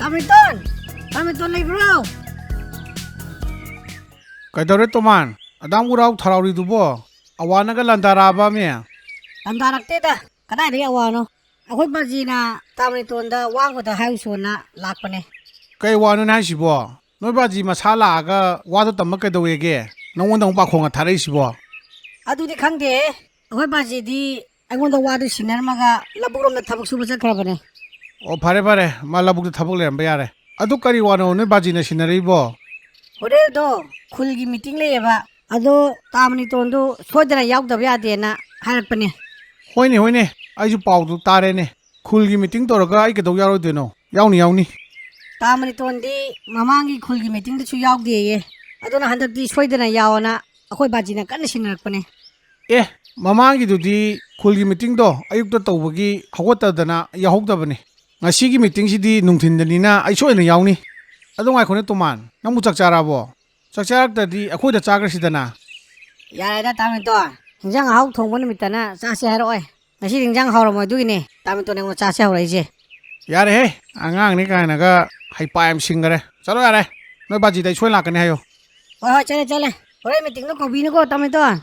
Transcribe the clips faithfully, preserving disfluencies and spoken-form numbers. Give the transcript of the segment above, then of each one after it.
ꯇꯥꯃꯤꯇꯣꯟ! ꯇꯥꯃꯤꯇꯣꯟ ꯂꯩꯕ꯭ꯔꯣ? ꯀꯩꯗꯧꯔꯦ ꯇꯣꯃꯥꯟ? ꯑꯗꯥꯝ ꯎꯔꯥꯎ ꯊꯔꯥꯎꯔꯤꯗꯨꯕꯣ? ꯑꯋꯥꯅꯒ ꯂꯥꯟꯗꯥꯔꯛꯑꯕꯃꯤ? ꯂꯥꯟꯗꯥꯔꯛꯇꯦꯗ꯫ ꯀꯗꯥꯏꯗꯒꯤ ꯑꯋꯥꯅꯣ? ꯑꯩꯈꯣꯏ ꯕꯥꯖꯤꯅ ꯇꯥꯃꯤꯇꯣꯟꯗ ꯋꯥ ꯑꯃꯈꯛꯇ ꯍꯥꯏꯔꯨꯁꯣꯅ ꯂꯥꯛꯄꯅꯦ꯫ ꯀꯩ ꯋꯥꯅꯣꯅꯦ ꯍꯥꯏꯁꯤꯕꯣ? ꯅꯣꯏ ꯕꯥꯖꯤ ꯃꯁꯥ ꯂꯥꯛꯑꯒ ꯋꯥꯗꯣ ꯇꯝꯕ ꯀꯩꯗꯧꯋꯦꯒꯦ? ꯅꯉꯣꯟꯗ ꯑꯃꯨꯛ ꯄꯥꯈꯣꯡꯒ ꯊꯥꯔꯛꯏꯁꯤꯕꯣ? ꯑꯗꯨꯗꯤ ꯈꯪꯗꯦꯍꯦ꯫ ꯑꯩꯈꯣꯏ ꯕꯥꯖꯤꯗꯤ ꯑꯩꯉꯣꯟꯗ ꯋꯥꯗꯨ ꯁꯤꯟꯅꯔꯝꯃꯒ ꯂꯧꯕꯨꯛꯂꯣꯝꯗ ꯊꯕꯛ ꯁꯨꯕ ꯆꯠꯈ꯭ꯔꯕꯅꯦ꯫ ꯑꯣ, ꯐꯔꯦ, ꯐꯔꯦ꯫ ꯃꯥ ꯂꯧꯕꯨꯛꯇ ꯊꯕꯛ ꯂꯩꯔꯝꯕ ꯌꯥꯔꯦ꯫ ꯑꯗꯨ ꯀꯔꯤ ꯋꯥꯅꯣ ꯅꯣꯏ ꯕꯥꯖꯤꯅ ꯁꯤꯟꯅꯔꯤꯕꯣ? ꯍꯣꯔꯦꯟꯗꯣ ꯈꯨꯜꯒꯤ ꯃꯤꯇꯤꯡ ꯂꯩꯌꯦꯕ꯫ ꯑꯗꯣ ꯇꯥꯃꯤꯇꯣꯟꯗꯣ ꯁꯣꯏꯗꯅ ꯌꯥꯎꯗꯕ ꯌꯥꯗꯦꯅ ꯍꯥꯏꯔꯛꯄꯅꯦ꯫ ꯍꯣꯏꯅꯦ, ꯍꯣꯏꯅꯦ꯫ ꯑꯩꯁꯨ ꯄꯥꯎꯗꯨ ꯇꯥꯔꯦꯅꯦ꯫ ꯈꯨꯜꯒꯤ ꯃꯤꯇꯤꯡ ꯇꯧꯔꯒ ꯑꯩ ꯀꯩꯗꯧ ꯌꯥꯎꯔꯣꯏꯗꯣꯏꯅꯣ? ꯌꯥꯎꯅꯤ, ꯌꯥꯎꯅꯤ꯫ ꯇꯥꯃꯤꯇꯣꯟꯗꯤ ꯃꯃꯥꯡꯒꯤ ꯈꯨꯜꯒꯤ ꯃꯤꯇꯤꯡꯗꯁꯨ ꯌꯥꯎꯗꯦꯌꯦ꯫ ꯑꯗꯨꯅ ꯍꯟꯗꯛꯇꯤ ꯁꯣꯏꯗꯅ ꯌꯥꯎꯑꯣꯅ ꯑꯩꯈꯣꯏ ꯕꯥꯖꯤꯅ ꯀꯟꯅ ꯁꯤꯟꯅꯔꯛꯄꯅꯦ꯫ ꯑꯦ, ꯃꯃꯥꯡꯒꯤꯗꯨꯗꯤ ꯈꯨꯜꯒꯤ ꯃꯤꯇꯤꯡꯗꯣ ꯑꯌꯨꯛꯇ ꯇꯧꯕꯒꯤ ꯍꯧꯒꯠꯇꯗꯅ ꯌꯥꯎꯍꯧꯗꯕꯅꯦ꯫ ꯉꯁꯤꯒꯤ ꯃꯤꯇꯤꯡꯁꯤꯗꯤ ꯅꯨꯡꯊꯤꯟꯗꯅꯤꯅ ꯑꯩ ꯁꯣꯏꯗꯅ ꯌꯥꯎꯅꯤ꯫ ꯑꯗꯣ ꯉꯥꯏꯈꯣꯅꯦ ꯇꯣꯃꯥꯟ, ꯅꯪꯕꯨ ꯆꯥꯛ ꯆꯥꯔꯕꯣ? ꯆꯥꯛ ꯆꯥꯔꯛꯇ꯭ꯔꯗꯤ ꯑꯩꯈꯣꯏꯗ ꯆꯥꯈ꯭ꯔꯁꯤꯗꯅ꯫ ꯌꯥꯔꯦꯗ ꯇꯥꯃꯤꯇꯣꯟ, ꯍꯤꯟꯖꯥꯡ ꯑꯍꯥꯎ ꯊꯣꯡꯕ ꯅꯨꯃꯤꯠꯇꯅ ꯆꯥꯁꯦ ꯍꯥꯏꯔꯛꯑꯣꯏ꯫ ꯉꯁꯤꯗꯤ ꯍꯤꯟꯖꯥꯡ ꯍꯥꯎꯔꯝꯃꯣꯏ, ꯑꯗꯨꯒꯤꯅꯦ ꯇꯥꯃꯤꯇꯣꯟ ꯑꯩꯉꯣꯟꯗ ꯆꯥꯁꯦ ꯍꯧꯔꯛꯏꯁꯦ꯫ ꯌꯥꯔꯦꯍꯦ, ꯑꯉꯥꯡꯅꯤ ꯀꯥꯏꯅꯒ ꯍꯩꯄꯥ ꯌꯥꯝ ꯁꯤꯡꯈꯔꯦ꯫ ꯆꯠꯂꯣ ꯌꯥꯔꯦ, ꯅꯣꯏ ꯕꯥꯖꯤꯗ ꯑꯩ ꯁꯣꯏ ꯂꯥꯛꯀꯅꯤ ꯍꯥꯏꯌꯣ꯫ ꯍꯣꯏ, ꯍꯣꯏ, ꯆꯠꯂꯦ, ꯆꯠꯂꯦ꯫ ꯍꯣꯔꯦꯟ ꯃꯤꯇꯤꯡꯗꯣ ꯀꯧꯕꯤꯅꯨꯀꯣ ꯇꯥꯃꯤꯇꯣꯟ꯫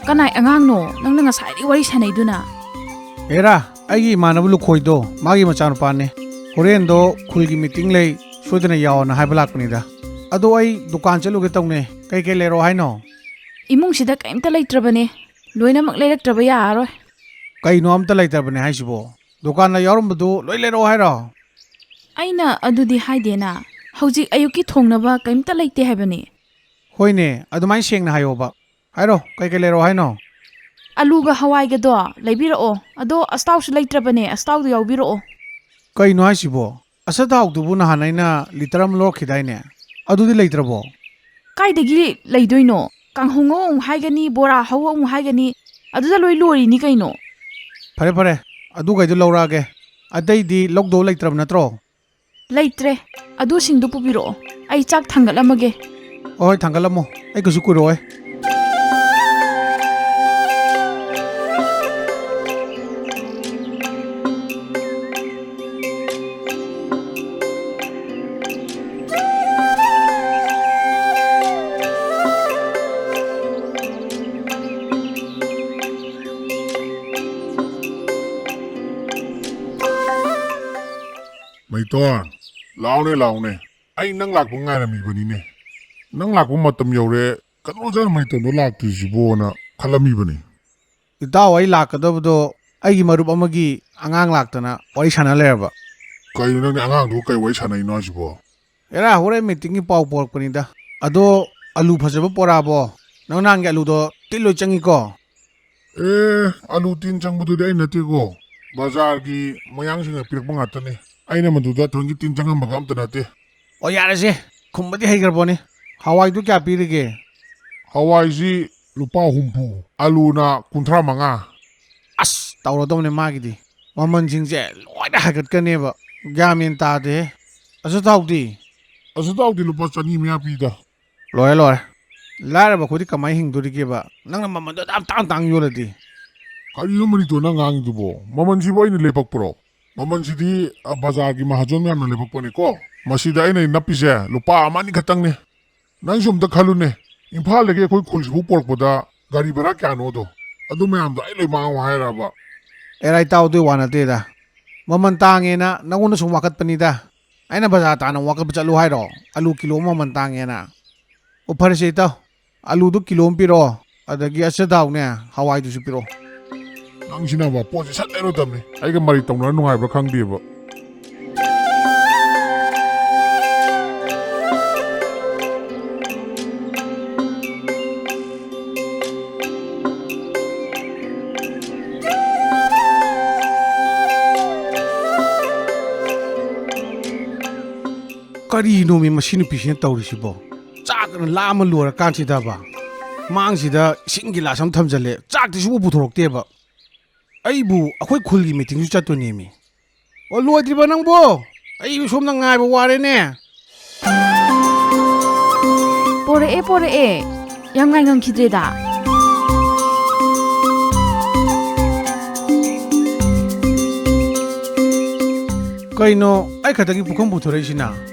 ꯀꯅꯥꯏ ꯑꯉꯥꯡꯅꯣ ꯅꯪꯅ ꯉꯁꯥꯏꯗꯒꯤ ꯋꯥꯔꯤ ꯁꯥꯟꯅꯩꯗꯨꯅ? ꯍꯦꯔꯥ, ꯑꯩꯒꯤ ꯏꯃꯥꯟꯅꯕ ꯂꯨꯈꯣꯏꯗꯣ, ꯃꯥꯒꯤ ꯃꯆꯥꯅꯨꯄꯥꯅꯦ꯫ ꯍꯣꯔꯦꯟꯗꯣ ꯈꯨꯜꯒꯤ ꯃꯤꯇꯤꯡ ꯂꯩ, ꯁꯣꯏꯗꯅ ꯌꯥꯎꯑꯣꯅ ꯍꯥꯏꯕ ꯂꯥꯛꯄꯅꯤꯗ꯫ ꯑꯗꯣ ꯑꯩ ꯗꯨꯀꯥꯟ ꯆꯠꯂꯨꯒꯦ ꯇꯧꯅꯦ꯫ ꯀꯩꯀꯩ ꯂꯩꯔꯛꯑꯣ ꯍꯥꯏꯅꯣ? ꯏꯃꯨꯡꯁꯤꯗ ꯀꯩꯝꯇ ꯂꯩꯇ꯭ꯔꯕꯅꯦ꯫ ꯂꯣꯏꯅꯃꯛ ꯂꯩꯔꯛꯇ꯭ꯔꯕ ꯌꯥꯔꯔꯣꯏ꯫ ꯀꯩꯅꯣ ꯑꯝꯇ ꯂꯩꯇ꯭ꯔꯕꯅꯦ ꯍꯥꯏꯁꯤꯕꯣ? ꯗꯨꯀꯥꯟꯗ ꯌꯥꯎꯔꯝꯕꯗꯨ ꯂꯣꯏ ꯂꯩꯔꯛꯑꯣ ꯍꯥꯏꯔꯣ? ꯑꯩꯅ ꯑꯗꯨꯗꯤ ꯍꯥꯏꯗꯦꯅ꯫ ꯍꯧꯖꯤꯛ ꯑꯌꯨꯛꯀꯤ ꯊꯣꯡꯅꯕ ꯀꯩꯝꯇ ꯂꯩꯇꯦ ꯍꯥꯏꯕꯅꯤ꯫ ꯍꯣꯏꯅꯦ, ꯑꯗꯨꯃꯥꯏꯅ ꯁꯦꯡꯅ ꯍꯥꯏꯌꯣꯕ꯫ ꯍꯥꯏꯔꯣ, ꯀꯩꯀꯩ ꯂꯩꯔꯛꯑꯣ ꯍꯥꯏꯅꯣ? ꯑꯂꯨꯒ ꯍꯋꯥꯏꯒꯗꯣ ꯂꯩꯕꯤꯔꯛꯑꯣ꯫ ꯑꯗꯣ ꯑꯁꯇꯥꯎꯁꯨ ꯂꯩꯇ꯭ꯔꯕꯅꯦ, ꯑꯁꯇꯥꯎꯗꯣ ꯌꯥꯎꯕꯤꯔꯛꯑꯣ꯫ ꯀꯩꯅꯣ ꯍꯥꯏꯁꯤꯕꯣ? ꯑꯆꯥꯊꯥꯎꯗꯨꯕꯨ ꯅꯍꯥꯟ ꯑꯩꯅ ꯂꯤꯇꯔ ꯑꯃ ꯂꯧꯔꯛꯈꯤꯗꯥꯏꯅꯦ? ꯑꯗꯨꯗꯤ ꯂꯩꯇ꯭ꯔꯕꯣ? ꯀꯥꯏꯗꯒꯤ ꯂꯩꯗꯣꯏꯅꯣ? ꯀꯥꯡꯍꯧ ꯉꯧ ꯑꯃꯨꯛ ꯍꯥꯏꯒꯅꯤ, ꯕꯣꯔꯥ ꯍꯧ ꯑꯃꯨꯛ ꯍꯥꯏꯒꯅꯤ, ꯑꯗꯨꯗ ꯂꯣꯏ ꯂꯣꯏꯔꯤꯅꯤ ꯀꯩꯅꯣ꯫ ꯐꯔꯦ, ꯐꯔꯦ, ꯑꯗꯨꯈꯩꯗꯣ ꯂꯧꯔꯛꯑꯒꯦ꯫ ꯑꯇꯩꯗꯤ ꯂꯧꯗꯧ ꯂꯩꯇ꯭ꯔꯕ ꯅꯠꯇ꯭ꯔꯣ? ꯂꯩꯇ꯭ꯔꯦ꯫ ꯑꯗꯨꯁꯤꯡꯗꯨ ꯄꯨꯕꯤꯔꯛꯑꯣ꯫ ꯑꯩ ꯆꯥꯛ ꯊꯥꯡꯒꯠꯂꯝꯃꯒꯦ꯫ ꯍꯣꯏ, ꯍꯣꯏ, ꯊꯥꯡꯒꯠꯂꯝꯃꯣ꯫ ꯑꯩ ꯀꯩꯁꯨ ꯀꯨꯏꯔꯛꯑꯣꯏ꯫ ꯃꯩꯇꯣꯟ, ꯂꯥꯎꯅꯦ, ꯂꯥꯎꯅꯦ꯫ ꯑꯩ ꯅꯪ ꯂꯥꯛꯄ ꯉꯥꯏꯔꯝꯃꯤꯕꯅꯤꯅꯦ꯫ ꯅꯪ ꯂꯥꯛꯄ ꯃꯇꯝ ꯌꯧꯔꯦ, ꯀꯩꯗꯧꯔꯖꯥꯠꯅꯣ ꯃꯩꯇꯣꯟꯗꯣ ꯂꯥꯛꯇ꯭ꯔꯤꯁꯤꯕꯣꯅ ꯈꯜꯂꯝꯃꯤꯕꯅꯤ꯫ ꯏꯇꯥꯎ, ꯑꯩ ꯂꯥꯛꯀꯗꯕꯗꯣ ꯑꯩꯒꯤ ꯃꯔꯨꯞ ꯑꯃꯒꯤ ꯑꯉꯥꯡ ꯂꯥꯛꯇꯅ ꯋꯥꯔꯤ ꯁꯥꯟꯅ ꯂꯩꯔꯕ꯫ ꯀꯩꯅꯣ ꯅꯪꯗꯤ ꯑꯉꯥꯡꯗꯨꯒ ꯀꯩ ꯋꯥꯔꯤ ꯁꯥꯟꯅꯩꯅꯣ ꯍꯥꯏꯁꯤꯕꯣ? ꯑꯦꯔꯥ, ꯍꯣꯔꯦꯟ ꯃꯤꯇꯤꯡꯒꯤ ꯄꯥꯎ ꯄꯣꯔꯛꯄꯅꯤꯗ꯫ ꯑꯗꯣ ꯑꯂꯨ ꯐꯖꯕ ꯄꯣꯔꯛꯑꯕꯣ? ꯅꯪ ꯅꯍꯥꯟꯒꯤ ꯑꯂꯨꯗꯣ ꯇꯤꯟ ꯂꯣꯏ ꯆꯪꯉꯤꯀꯣ꯫ ꯑꯦ, ꯑꯂꯨ ꯇꯤꯟ ꯆꯪꯕꯗꯨꯗꯤ ꯑꯩ ꯅꯠꯇꯦꯀꯣ, ꯕꯖꯥꯔꯒꯤ ꯃꯌꯥꯡꯁꯤꯡꯅ ꯄꯤꯔꯛꯄ ꯉꯥꯛꯇꯅꯤ꯫ ꯑꯩꯅ ꯃꯗꯨꯗ ꯊꯣꯏꯒꯤ ꯇꯤꯟ ꯆꯪꯉꯝꯕꯒ ꯑꯝꯇ ꯅꯠꯇꯦ꯫ ꯑꯣ, ꯌꯥꯔꯦꯁꯦ, ꯈꯨꯝꯕꯗꯤ ꯍꯩꯈ꯭ꯔꯕꯣꯅꯦ꯫ ꯍꯋꯥꯏꯗꯨ ꯀꯌꯥ ꯄꯤꯔꯤꯒꯦ? ꯍꯋꯥꯏꯁꯤ ꯂꯨꯄꯥ ꯍꯨꯝꯐꯨ, ꯑꯂꯨꯅ ꯀꯨꯟꯊ꯭ꯔꯥ ꯃꯉꯥ꯫ ꯑꯁ, ꯇꯧꯔꯗꯧꯅꯦ ꯃꯥꯒꯤꯗꯤ꯫ ꯃꯃꯜꯁꯤꯡꯁꯦ ꯂꯣꯏꯅ ꯍꯥꯏꯒꯠꯀꯅꯦꯕ꯫ ꯒ꯭ꯌꯥꯟ ꯃꯦꯟ ꯇꯥꯗꯦꯍꯦ꯫ ꯑꯆꯥꯊꯥꯎꯗꯤ? ꯑꯆꯥꯊꯥꯎꯗꯤ ꯂꯨꯄꯥ ꯆꯅꯤ ꯃꯌꯥ ꯄꯤꯗ꯫ ꯂꯣꯏꯔꯦ, ꯂꯣꯏꯔꯦ꯫ ꯂꯥꯏꯔꯕ ꯑꯩꯈꯣꯏꯗꯤ ꯀꯃꯥꯏꯅ ꯍꯤꯡꯗꯣꯔꯤꯒꯦꯕ? ꯅꯪꯅ ꯃꯃꯜꯗꯣ ꯑꯗꯨꯛ ꯌꯥꯝ ꯇꯥꯡ ꯇꯥꯡ ꯌꯣꯜꯂꯗꯤ꯫ ꯀꯔꯤꯅꯣ ꯃꯅꯤꯇꯣꯟ ꯅꯪ ꯉꯥꯡꯉꯤꯗꯨꯕꯣ? ꯃꯃꯜꯁꯤꯕꯨ ꯑꯩꯅ ꯂꯦꯞꯄꯛꯄ꯭ꯔꯣ? ꯃꯃꯜꯁꯤꯗꯤ, ꯑ, ꯕꯖꯥꯔꯒꯤ ꯃꯍꯥꯖꯣꯟ ꯃꯌꯥꯝꯅ ꯂꯦꯞꯄꯛꯄꯅꯤꯀꯣ꯫ ꯃꯁꯤꯗ ꯑꯩꯅ ꯅꯞꯄꯤꯁꯦ ꯂꯨꯄꯥ ꯑꯃ ꯑꯅꯤ ꯈꯛꯇꯪꯅꯦ꯫ ꯅꯪꯁꯨ ꯑꯝꯇ ꯈꯜꯂꯨꯅꯦ, ꯏꯝꯐꯥꯜꯗꯒꯤ ꯑꯩꯈꯣꯏ ꯈꯨꯜꯁꯤꯕꯨ ꯄꯣꯔꯛꯄꯗ ꯒꯥꯔꯤ ꯚꯔꯥ ꯀꯌꯥꯅꯣꯗꯣ? ꯑꯗꯨ ꯃꯌꯥꯝꯗꯣ ꯑꯩ ꯂꯣꯏ ꯃꯥꯡꯉꯣ ꯍꯥꯏꯔꯕ? ꯑꯦꯔꯥ ꯏꯇꯥꯎ, ꯑꯗꯨꯏ ꯋꯥ ꯅꯠꯇꯦꯗ꯫ ꯃꯃꯜ ꯇꯥꯡꯉꯦꯅ ꯅꯪꯉꯣꯟꯗ ꯁꯨꯝ ꯋꯥꯀꯠꯄꯅꯤꯗ꯫ ꯑꯩꯅ ꯕꯖꯥꯔ ꯇꯥꯟꯅ ꯋꯥꯀꯠꯄ ꯆꯠꯂꯨ ꯍꯥꯏꯔꯣ? ꯑꯂꯨ ꯀꯤꯂꯣ ꯑꯃ ꯃꯃꯜ ꯇꯥꯡꯉꯦꯅ? ꯑꯣ, ꯐꯔꯦꯁꯦ ꯏꯇꯥꯎ, ꯑꯂꯨꯗꯨ ꯀꯤꯂꯣ ꯑꯃ ꯄꯤꯔꯛꯑꯣ, ꯑꯗꯒꯤ ꯑꯆꯊꯥꯎꯅꯦ, ꯍꯋꯥꯏꯗꯨꯁꯨ ꯄꯤꯔꯛꯑꯣ꯫ ꯅꯪꯁꯤꯅꯕ ꯄꯣꯠꯁꯦ ꯁꯠ ꯂꯩꯔꯨꯗꯕꯅꯤ꯫ ꯑꯩꯒ ꯃꯔꯩ ꯇꯧꯅꯔ ꯅꯨꯡꯉꯥꯏꯕ꯭ꯔꯥ ꯈꯪꯗꯦꯕ꯫ ꯀꯔꯤꯅꯣꯃꯤ ꯃꯁꯤ ꯅꯨꯄꯤꯁꯤꯅ ꯇꯧꯔꯤꯁꯤꯕꯣ? ꯆꯥꯛꯅ ꯂꯥꯝꯃ ꯂꯣꯏꯔꯀꯥꯟꯁꯤꯗꯕ, ꯃꯥꯡꯁꯤꯗ ꯏꯁꯤꯡ ꯒꯤꯂꯥꯁ ꯑꯃ ꯊꯝꯖꯜꯂꯦ, ꯆꯥꯛꯇꯤ ꯁꯨꯡꯄꯨ ꯄꯨꯊꯣꯔꯛꯇꯦꯕ꯫ ꯑꯩꯕꯨ ꯑꯩꯈꯣꯏ ꯈꯨꯜꯒꯤ ꯃꯤꯇꯤꯡꯁꯨ ꯆꯠꯇꯣꯏꯅꯦꯃꯤ꯫ ꯑꯣ, ꯂꯣꯏꯗ꯭ꯔꯤꯕ ꯅꯪꯕꯣ? ꯑꯩ ꯁꯣꯝꯗ ꯉꯥꯏꯕ ꯋꯥꯔꯦꯅꯦ꯫ ꯄꯣꯔꯛꯑꯦ, ꯄꯣꯔꯛꯑꯦ꯫ ꯌꯥꯝ ꯉꯥꯏ ꯉꯝꯈꯤꯗ꯭ꯔꯦꯗ꯫ ꯀꯩꯅꯣ, ꯑꯩ ꯈꯛꯇꯒꯤ ꯄꯨꯈꯝ ꯄꯨꯊꯣꯔꯛꯏꯁꯤꯅ?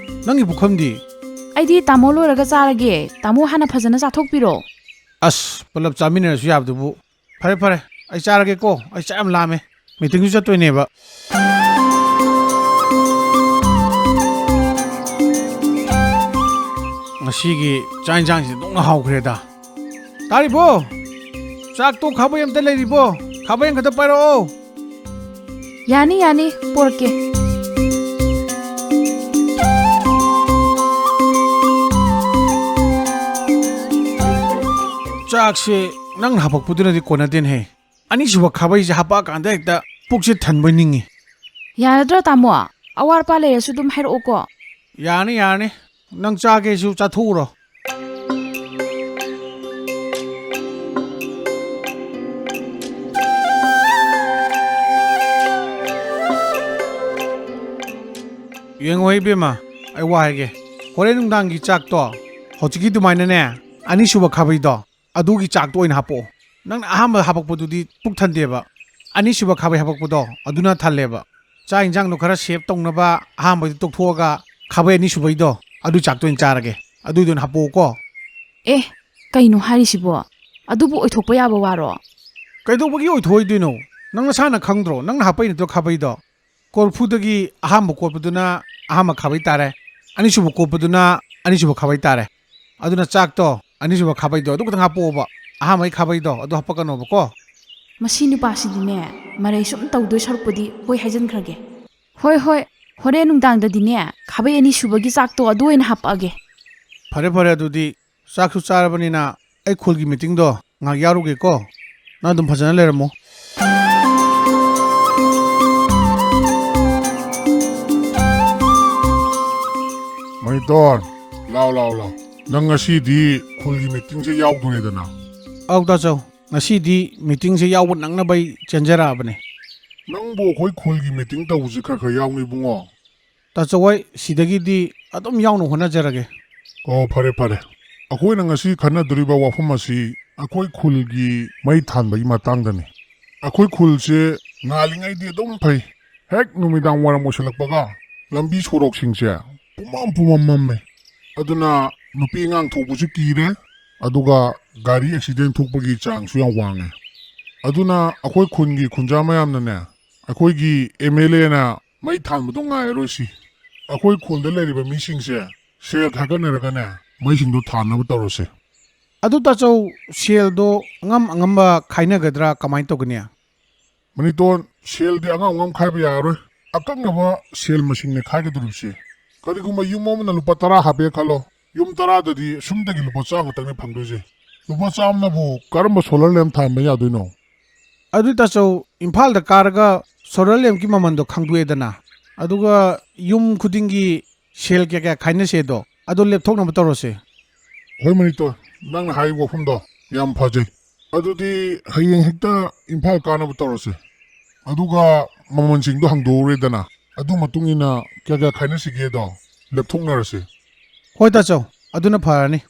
ꯅꯪꯒꯤ ꯄꯨꯈꯝꯗꯤ? ꯑꯩꯗꯤ ꯇꯥꯃꯣ ꯂꯣꯏꯔꯒ ꯆꯥꯔꯒꯦ꯫ ꯇꯥꯃꯣ ꯍꯥꯟꯅ ꯐꯖꯅ ꯆꯥꯊꯣꯛꯄꯤꯔꯣ꯫ ꯑꯁ, ꯄꯨꯂꯞ ꯆꯥꯃꯤꯟꯅꯔꯁꯨ ꯌꯥꯕꯗꯨꯕꯨ꯫ ꯐꯔꯦ, ꯐꯔꯦ, ꯑꯩ ꯆꯥꯔꯒꯦꯀꯣ, ꯑꯩ ꯆꯥꯛ ꯌꯥꯝ ꯂꯥꯝꯃꯦ꯫ ꯃꯤꯇꯤꯡꯁꯨ ꯆꯠꯇꯣꯏꯅꯦꯕ꯫ ꯉꯁꯤꯒꯤ ꯆꯥꯛ ꯌꯦꯟꯁꯥꯡꯁꯤ ꯑꯗꯨꯝ ꯍꯥꯎꯈ꯭ꯔꯦꯗ꯫ ꯇꯥꯔꯤꯕꯣ? ꯆꯥꯛꯇꯣ ꯈꯥꯕꯩ ꯑꯝꯇ ꯂꯩꯔꯤꯕꯣ? ꯈꯥꯕꯩ ꯑꯃꯈꯛꯇ ꯄꯥꯏꯔꯛꯑꯣ꯫ ꯌꯥꯅꯤ, ꯌꯥꯅꯤ, ꯄꯣꯔꯛꯀꯦ꯫ ꯆꯥꯛꯁꯦ ꯅꯪꯅ ꯍꯥꯄꯛꯄꯗꯨꯅꯗꯤ ꯀꯣꯟꯅꯗꯦꯅꯦꯍꯦ꯫ ꯑꯅꯤꯁꯨꯕ ꯈꯥꯕꯩꯁꯦ ꯍꯥꯄꯛꯑꯀꯥꯟꯗ ꯍꯦꯛꯇ ꯄꯨꯛꯁꯦ ꯊꯟꯕꯣꯏ ꯅꯤꯡꯉꯤ꯫ ꯌꯥꯔꯗ꯭ꯔꯣ, ꯇꯥꯃꯣ? ꯑꯋꯥꯠ ꯑꯄꯥ ꯂꯩꯔꯁꯨ ꯑꯗꯨꯝ ꯍꯥꯏꯔꯛꯑꯣꯀꯣ꯫ ꯌꯥꯔꯅꯤ, ꯌꯥꯔꯅꯤ꯫ ꯅꯪ ꯆꯥꯒꯦꯁꯨ ꯆꯥꯊꯣꯛꯎꯔꯣ꯫ ꯌꯦꯡꯉꯣ ꯏꯕꯦꯝꯃ, ꯑꯩ ꯋꯥ ꯍꯥꯏꯒꯦ꯫ ꯍꯣꯔꯦꯟ ꯅꯨꯡꯗꯥꯡꯒꯤ ꯆꯥꯛꯇꯣ ꯍꯧꯖꯤꯛꯀꯤ ꯑꯗꯨꯃꯥꯏꯅꯅꯦ, ꯑꯅꯤꯁꯨꯕ ꯈꯥꯕꯩꯗꯣ, ꯑꯗꯨꯒꯤ ꯆꯥꯛꯇꯣ ꯑꯣꯏꯅ ꯍꯥꯄꯛꯑꯣ꯫ ꯅꯪꯅ ꯑꯍꯥꯟꯕ ꯍꯥꯄꯛꯄꯗꯨꯗꯤ ꯄꯨꯛ ꯊꯟꯗꯦꯕ꯫ ꯑꯅꯤꯁꯨꯕ ꯈꯥꯕꯩ ꯍꯥꯄꯛꯄꯗꯣ ꯑꯗꯨꯅ ꯊꯜꯂꯦꯕ꯫ ꯆꯥꯛ ꯏꯟꯖꯥꯡꯗꯣ ꯈꯔ save ꯇꯧꯅꯕ ꯑꯍꯥꯟꯕꯩꯗꯣ ꯇꯣꯛꯊꯣꯛꯑꯒ ꯈꯥꯕꯩ ꯑꯅꯤꯁꯨꯕꯩꯗꯣ ꯑꯗꯨ ꯆꯥꯛꯇꯣ ꯑꯣꯏꯅ ꯆꯥꯔꯒꯦ꯫ ꯑꯗꯨꯏꯗꯣ ꯑꯣꯏꯅ ꯍꯥꯄꯛꯑꯣꯀꯣ꯫ ꯑꯦ, ꯀꯩꯅꯣ ꯍꯥꯏꯔꯤꯁꯤꯕꯣ? ꯑꯗꯨꯕꯨ ꯑꯣꯏꯊꯣꯛꯄ ꯌꯥꯕ ꯋꯥꯔꯣ? ꯀꯩꯗꯧꯕꯒꯤ ꯑꯣꯏꯊꯣꯛꯑꯣꯏꯗꯣꯏꯅꯣ? ꯅꯪ ꯅꯁꯥꯅ ꯈꯪꯗ꯭ꯔꯣ? ꯅꯪꯅ ꯍꯥꯄꯛꯏ ꯅꯠꯇ꯭ꯔꯣ ꯈꯥꯕꯩꯗꯣ? ꯀꯣꯔꯐꯨꯗꯒꯤ ꯑꯍꯥꯟꯕ ꯀꯣꯠꯄꯗꯨꯅ ꯑꯍꯥꯟꯕ ꯈꯥꯕꯩ ꯇꯥꯔꯦ, ꯑꯅꯤꯁꯨꯕ ꯀꯣꯠꯄꯗꯨꯅ ꯑꯅꯤꯁꯨꯕ ꯈꯥꯕꯩ ꯇꯥꯔꯦ꯫ ꯑꯗꯨꯅ ꯆꯥꯛꯇꯣ ꯑꯅꯤꯁꯨꯕ ꯈꯥꯕꯩꯗꯣ ꯑꯗꯨ ꯈꯛꯇꯪ ꯍꯥꯄꯛꯑꯣꯕ, ꯑꯍꯥꯟꯕꯒꯤ ꯈꯥꯕꯩꯗꯣ ꯑꯗꯨ ꯍꯥꯄꯛꯀꯅꯣꯕꯀꯣ꯫ ꯃꯁꯤ ꯅꯨꯄꯥꯁꯤꯗꯤꯅꯦ, ꯃꯔꯩ ꯁꯨꯝ ꯇꯧꯗꯣꯏ ꯁꯔꯨꯛꯄꯨꯗꯤ ꯍꯣꯏ ꯍꯥꯏꯖꯟꯈ꯭ꯔꯒꯦ꯫ ꯍꯣꯏ, ꯍꯣꯏ, ꯍꯣꯔꯦꯟ ꯅꯨꯡꯗꯥꯡꯗꯗꯤꯅꯦ, ꯈꯥꯕꯩ ꯑꯅꯤꯁꯨꯕꯒꯤ ꯆꯥꯛꯇꯣ ꯑꯗꯨ ꯑꯣꯏꯅ ꯍꯥꯄꯛꯑꯒꯦ꯫ ꯐꯔꯦ, ꯐꯔꯦ, ꯑꯗꯨꯗꯤ ꯆꯥꯛꯁꯨ ꯆꯥꯔꯕꯅꯤꯅ ꯑꯩ ꯈꯨꯜꯒꯤ meetingꯗꯣ ꯉꯥꯏꯍꯥꯛ ꯌꯥꯎꯔꯨꯒꯦꯀꯣ꯫ ꯅꯪ ꯑꯗꯨꯝ ꯐꯖꯅ ꯂꯩꯔꯝꯃꯣ꯫ ꯃꯩꯇꯣꯟ, ꯂꯥꯎ, ꯂꯥꯎ, ꯂꯥꯎ꯫ ꯅꯪ ꯉꯁꯤꯗꯤ ꯈꯨꯜꯒꯤ meetingꯁꯦ ꯌꯥꯎꯗꯣꯔꯦꯗꯅ? ꯑꯧ, ꯇꯥꯆꯧ꯫ ꯉꯁꯤꯗꯤ meetingꯁꯦ ꯌꯥꯎꯕ ꯅꯪꯅꯕ ꯑꯩ ꯆꯦꯟꯖꯔꯛꯑꯕꯅꯦ꯫ ꯅꯪꯕꯨ ꯑꯩꯈꯣꯏ ꯈꯨꯜꯒꯤ meeting ꯇꯧꯕꯁꯦ ꯈꯔ ꯈꯔ ꯌꯥꯎꯅꯦ ꯏꯕꯨꯡꯉꯣ꯫ ꯇꯥꯆꯧ, ꯑꯩ ꯁꯤꯗꯒꯤꯗꯤ ꯑꯗꯨꯝ ꯌꯥꯎꯅ ꯍꯣꯠꯅꯖꯔꯒꯦ꯫ ꯑꯣ, ꯐꯔꯦ, ꯐꯔꯦ꯫ ꯑꯩꯈꯣꯏꯅ ꯉꯁꯤ ꯈꯟꯅꯗꯣꯔꯤꯕ ꯋꯥꯐꯝ ꯑꯁꯤ ꯑꯩꯈꯣꯏ ꯈꯨꯜꯒꯤ ꯃꯩ ꯊꯥꯟꯕꯒꯤ ꯃꯇꯥꯡꯗꯅꯤ꯫ ꯑꯩꯈꯣꯏ ꯈꯨꯜꯁꯦ ꯉꯥꯜꯂꯤꯉꯩꯗꯤ ꯑꯗꯨꯝ ꯐꯩ, ꯍꯦꯛ ꯅꯨꯃꯤꯗꯥꯡ ꯋꯥꯏꯔꯝ ꯑꯣꯏꯁꯜꯂꯛꯄꯒ ꯂꯝꯕꯤ ꯁꯣꯔꯣꯛꯁꯤꯡꯁꯦ ꯄꯨꯝꯃꯝ ꯄꯨꯝꯃꯝ ꯃꯝꯃꯦ꯫ ꯑꯗꯨꯅ ꯅꯨꯄꯤ ꯑꯉꯥꯡ ꯊꯣꯛꯄꯁꯨ ꯀꯤꯔꯦ, ꯑꯗꯨꯒ ꯒꯥꯔꯤ accident ꯊꯣꯛꯄꯒꯤ ꯆꯥꯡꯁꯨ ꯌꯥꯝ ꯋꯥꯡꯉꯦ꯫ ꯑꯗꯨꯅ ꯑꯩꯈꯣꯏ ꯈꯨꯟꯒꯤ ꯈꯨꯟꯖꯥ ꯃꯌꯥꯝꯅꯅꯦ, ꯑꯩꯈꯣꯏꯒꯤ MLAꯅ ꯃꯩ ꯊꯥꯟꯕꯗꯣ ꯉꯥꯏꯔꯔꯣꯏꯁꯤ꯫ ꯑꯩꯈꯣꯏ ꯈꯨꯜꯗ ꯂꯩꯔꯤꯕ ꯃꯤꯁꯤꯡꯁꯦ ꯁꯦꯜ ꯊꯥꯒꯠꯅꯔꯒꯅꯦ, ꯃꯩꯁꯤꯡꯗꯣ ꯊꯥꯅꯕ ꯇꯧꯔꯁꯦ꯫ ꯑꯗꯨ ꯇꯥꯆꯧ, ꯁꯦꯜꯗꯣ ꯑꯉꯝ ꯑꯉꯝꯕ ꯈꯥꯏꯅꯒꯗ꯭ꯔꯥ, ꯀꯃꯥꯏꯅ ꯇꯧꯒꯅꯤ? ꯃꯅꯤꯇꯣꯟ, ꯁꯦꯜꯗꯤ ꯑꯉꯝ ꯑꯉꯝ ꯈꯥꯏꯕ ꯌꯥꯔꯔꯣꯏ꯫ ꯑꯀꯛꯅꯕ ꯁꯦꯜ ꯃꯁꯤꯡꯅꯦ ꯈꯥꯏꯒꯗꯧꯔꯤꯕꯁꯦ꯫ ꯀꯔꯤꯒꯨꯝꯕ ꯌꯨꯝ ꯑꯃꯅ ꯂꯨꯄꯥ ꯇꯔꯥ ꯍꯥꯞꯄꯦ ꯈꯜꯂꯣ, ꯌꯨꯝ ꯇꯔꯥꯗꯗꯤ ꯁꯨꯝꯗꯒꯤ ꯂꯨꯄꯥ ꯆꯥꯝꯃ ꯈꯛꯇꯪꯅꯦ ꯐꯪꯗꯣꯏꯁꯦ꯫ ꯂꯨꯄꯥ ꯆꯥꯝꯃꯅꯕꯨ ꯀꯔꯝꯕ solar lamp ꯊꯥꯟꯕ ꯌꯥꯗꯣꯏꯅꯣ? ꯑꯗꯨ ꯇꯥꯆꯧ, ꯏꯝꯐꯥꯜꯗ ꯀꯥꯔꯒ solar lampꯀꯤ ꯃꯃꯜꯗꯣ ꯈꯪꯗꯣꯛꯑꯦꯗꯅ, ꯑꯗꯨꯒ ꯌꯨꯝ ꯈꯨꯗꯤꯡꯒꯤ ꯁꯦꯜ ꯀꯌꯥ ꯀꯌꯥ ꯈꯥꯏꯅꯁꯦꯗꯣ, ꯑꯗꯨ ꯂꯦꯞꯊꯣꯛꯅꯕ ꯇꯧꯔꯁꯦ꯫ ꯍꯣꯏ ꯃꯅꯤꯇꯣꯟ, ꯅꯪꯅ ꯍꯥꯏꯔꯤꯕ ꯋꯥꯐꯝꯗꯣ ꯌꯥꯝ ꯐꯖꯩ꯫ ꯑꯗꯨꯗꯤ ꯍꯌꯦꯡ ꯍꯦꯛꯇ ꯏꯝꯐꯥꯜ ꯀꯥꯅꯕ ꯇꯧꯔꯁꯦ꯫ ꯑꯗꯨꯒ ꯃꯃꯜꯁꯤꯡꯗꯣ ꯍꯪꯗꯣꯛꯎꯔꯦꯗꯅ, ꯑꯗꯨ ꯃꯇꯨꯡ ꯏꯟꯅ ꯀꯌꯥ ꯀꯌꯥ ꯈꯥꯏꯅꯁꯤꯒꯦꯗꯣ ꯂꯦꯞꯊꯣꯛꯅꯔꯁꯦ꯫ ꯍꯣꯏ ꯇꯥꯆꯧ, ꯑꯗꯨꯅ ꯐꯔꯅꯤ꯫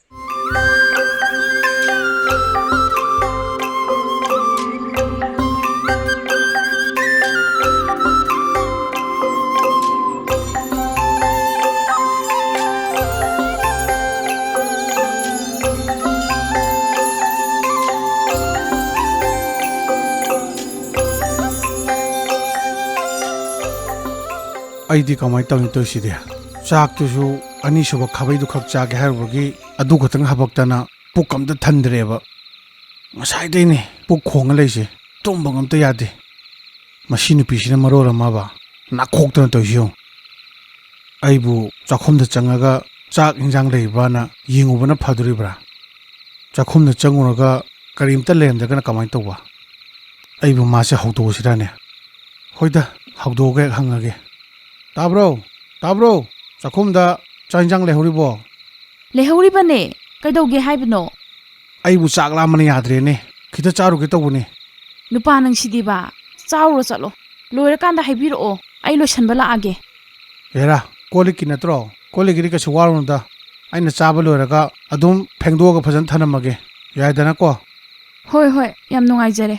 ꯑꯩꯗꯤ ꯀꯃꯥꯏꯅ ꯇꯧꯅꯤ ꯇꯧꯔꯤꯁꯤꯗꯤ? ꯆꯥꯛꯇꯨꯁꯨ ꯑꯅꯤꯁꯨꯕ ꯈꯥꯕꯩꯗꯨ ꯈꯛ ꯆꯥꯒꯦ ꯍꯥꯏꯔꯨꯕꯒꯤ ꯑꯗꯨ ꯈꯛꯇꯪ ꯍꯥꯄꯛꯇꯅ ꯄꯨꯛ ꯑꯝꯇ ꯊꯟꯗ꯭ꯔꯦꯕ꯫ ꯉꯁꯥꯏꯗꯩꯅꯦ ꯄꯨꯛ ꯈꯣꯡꯉ ꯂꯩꯁꯦ, ꯇꯨꯝꯕꯒ ꯑꯝꯇ ꯌꯥꯗꯦ꯫ ꯃꯁꯤ ꯅꯨꯄꯤꯁꯤꯅ ꯃꯔꯣꯜ ꯑꯃꯕ ꯅꯥꯈꯣꯛꯇꯅ ꯇꯧꯔꯤꯁꯤ ꯌꯦꯡꯉꯨ꯫ ꯑꯩꯕꯨ ꯆꯥꯛꯈꯨꯝꯗ ꯆꯪꯉꯒ ꯆꯥꯛ ꯏꯟꯖꯥꯡ ꯂꯩꯕ꯭ꯔꯥꯅ ꯌꯦꯡꯉꯨꯕꯅ ꯐꯗꯣꯔꯤꯕ꯭ꯔꯥ? ꯆꯥꯛꯈꯨꯝꯗ ꯆꯪꯉꯨꯔꯒ ꯀꯔꯤꯝꯇ ꯂꯩꯔꯝꯗ꯭ꯔꯒꯅ ꯀꯃꯥꯏꯅ ꯇꯧꯕ? ꯑꯩꯕꯨ ꯃꯥꯁꯦ ꯍꯧꯗꯣꯛꯑꯁꯤꯔꯥꯅꯦ? ꯍꯣꯏꯗ, ꯍꯧꯗꯣꯛꯑꯒ ꯍꯦꯛ ꯍꯪꯉꯒꯦ꯫ "ꯇꯥꯕ꯭ꯔꯣ? ꯇꯥꯕ꯭ꯔꯣ? ꯆꯥꯛꯈꯨꯝꯗ ꯆꯥꯛ ꯏꯟꯖꯥꯡ ꯂꯩꯍꯧꯔꯤꯕꯣ?" "ꯂꯩꯍꯧꯔꯤꯕꯅꯦ꯫ ꯀꯩꯗꯧꯒꯦ ꯍꯥꯏꯕꯅꯣ?" "ꯑꯩꯕꯨ ꯆꯥꯛ ꯂꯥꯝꯕꯅ ꯌꯥꯗ꯭ꯔꯦꯅꯦ꯫ ꯈꯤꯇ ꯆꯥꯔꯨꯒꯦ ꯇꯧꯕꯅꯦ꯫" "ꯅꯨꯄꯥ ꯅꯪꯁꯤꯗꯤꯕ꯫ ꯆꯥꯔꯨꯔꯣ ꯆꯠꯂꯣ꯫ ꯂꯣꯏꯔꯀꯥꯟꯗ ꯍꯥꯏꯕꯤꯔꯛꯑꯣ꯫ ꯑꯩ ꯂꯣꯏꯁꯟꯕ ꯂꯥꯛꯑꯒꯦ꯫" "ꯍꯦꯔꯥ, ꯀꯣꯜ ꯂꯤꯛꯀꯤ ꯅꯠꯇ꯭ꯔꯣ? ꯀꯣꯜ ꯂꯤꯛꯀꯤꯗꯤ ꯀꯩꯁꯨ ꯋꯥꯔꯨꯅꯨꯗ꯫ ꯑꯩꯅ ꯆꯥꯕ ꯂꯣꯏꯔꯒ ꯑꯗꯨꯝ ꯐꯦꯡꯗꯣꯛꯑꯒ ꯐꯖꯅ ꯊꯅꯝꯃꯒꯦ꯫ ꯌꯥꯏꯗꯅꯀꯣ?" "ꯍꯣꯏ, ꯍꯣꯏ꯫ ꯌꯥꯝ ꯅꯨꯡꯉꯥꯏꯖꯔꯦ꯫